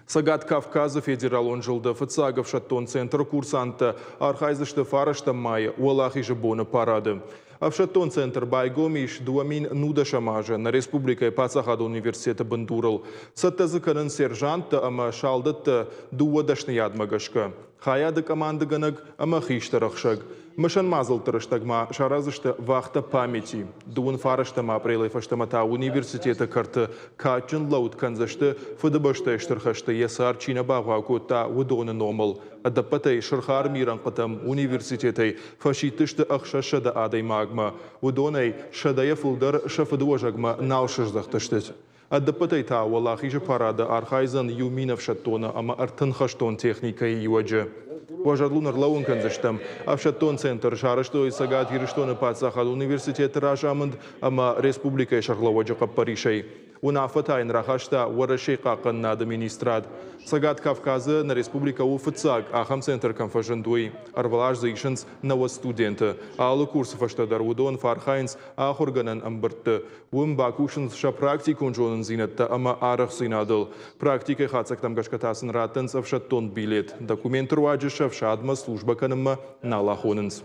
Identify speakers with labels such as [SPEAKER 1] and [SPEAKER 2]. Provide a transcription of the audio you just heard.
[SPEAKER 1] Цӕгат Кавказы федералон зылды фыццаг ӕфсӕддон центры курсанттӕ архайдзысты фарӕстӕм майы Уӕлахизы боны парады. Ӕфсӕддон центр байгом ис 2019 азы нӕ республикӕйы паддзахадон университеты бындурыл. Цӕттӕ дзы кӕнынц сержанттӕ ӕмӕ салдӕттӕ дыууӕ дӕсныйадмӕ гӕсгӕ. Хайады командыгӕнӕг ӕмӕ хистӕр ӕхсӕг. Мысӕн мадзӕлтты рӕстӕг ма сараздзысты вахтӕ памяти. Дыууын фарӕстӕм апрелӕй фӕстӕмӕ та университеты кӕрты кадджын лӕуд кӕндзысты Фыдыбӕстӕйы Стыр хӕсты йӕ цард чи нӕ бавгъау кодта, уыдоны номыл. Ӕдӕппӕтӕй Сырх Армийы рӕнхъытӕм университетӕй фӕсидтысты 600 адӕймагмӕ. Уыдонӕй сӕдӕйӕ фылдӕр сӕ фыдыуӕзӕгмӕ нал сыздӕхтысты. Ӕдӕппӕтӕй та Уӕлахизы парады архайдзӕн 1000 ӕфсӕддоны ӕмӕ 30 хӕстон техникӕйы иуӕджы. Уӕ зӕрдыл ӕрлӕууын кӕндзыстӕм, ӕфсӕддон центр сарӕзтой Цӕгат Ирыстоны паддзахадон университеты разамынд ӕмӕ республикӕйы сӕргълӕууӕджы хъӕппӕрисӕй. Уынаффӕ та йын рахаста Уӕрӕсейы хъахъхъӕнынады министрад. Цӕгат Кавказы нӕ республикӕ у фыццаг, ахӕм центр кӕм фӕзынд, уый. Ӕрвылаз дзы исынц 90 студенты. Алы курсы фӕстӕ дӕр уыдон фӕархайынц ахуыргӕнӕн ӕмбырдты. Уым бакусынц сӕ практикон зонындзинӕдтӕ ӕмӕ арӕхстдзинадыл. Практикӕйы хатдзӕгтӕм гӕсгӕ та сын раттынц ӕфсӕддон билет. Документы руаджы сӕ ӕфсадмӕ службӕ кӕнынмӕ нал ахонынц.